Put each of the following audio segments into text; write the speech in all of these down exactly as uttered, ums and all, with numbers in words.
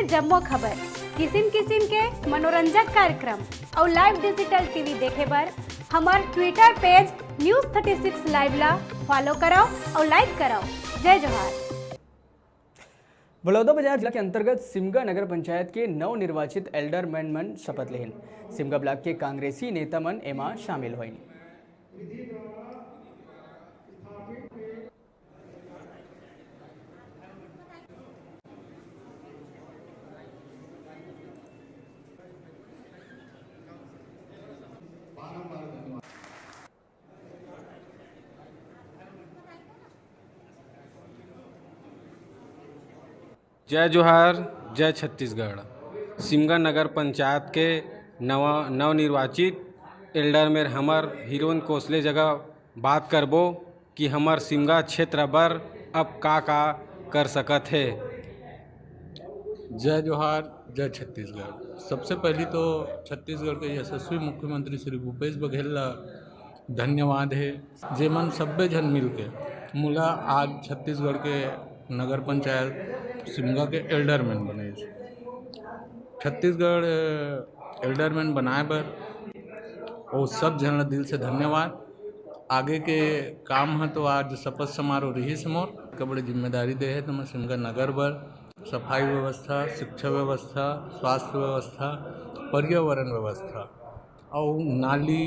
जम्मो खबर, किसिम किसिम के मनोरंजक कार्यक्रम अउ live digital TV देखे बर हमर Twitter page News thirty six Live ला follow करव अउ like करव। जय जोहार। बलौदाबाजार जिला के अंतर्गत सिमगा नगर पंचायत के नवनिर्वाचित एल्डरमैन मन शपथ लेहिन। सिमगा ब्लॉक के कांग्रेसी नेता मन एमा शामिल होइन। जय जोहार, जय छत्तीसगढ़। सिमगा नगर पंचायत के नवा, नवनिर्वाचित एल्डरमैन हमर हिरोन कोसले जगह बात करबो कि हमर सिमगा क्षेत्र बर अब का-का कर सकत हे। जय जोहार, जय छत्तीसगढ़। सबसे पहली तो छत्तीसगढ़ के यशस्वी मुख्यमंत्री श्री भूपेश बघेल ला धन्यवाद हे, जेमन सब्बे झन मिलके मोला आज छत्तीसगढ़ के नगर पंचायत सिमगा के एल्डरमैन बनाइस। छत्तीसगढ़ एल्डरमैन बनाए बर ओ सब झन ला दिल से धन्यवाद। आगे के काम ह तो आज शपथ समारोह रहिस मोर, का बड़े जिम्मेदारी दे हे तो मैं सिमगा नगर बर सफाई व्यवस्था, शिक्षा व्यवस्था, स्वास्थ्य व्यवस्था, पर्यावरण व्यवस्था अउ नाली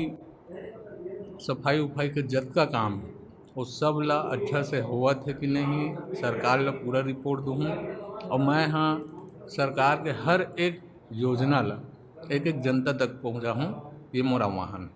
सफाई उफाई के जतका काम हे, वो सब ला अच्छा से होवत हे कि नहीं, सरकार ला पूरा रिपोर्ट दूहूँ। अउ मैं हाँ सरकार के हर एक योजना ला एक एक जनता तक पहुँचाहूँ, ये मोर आह्वान।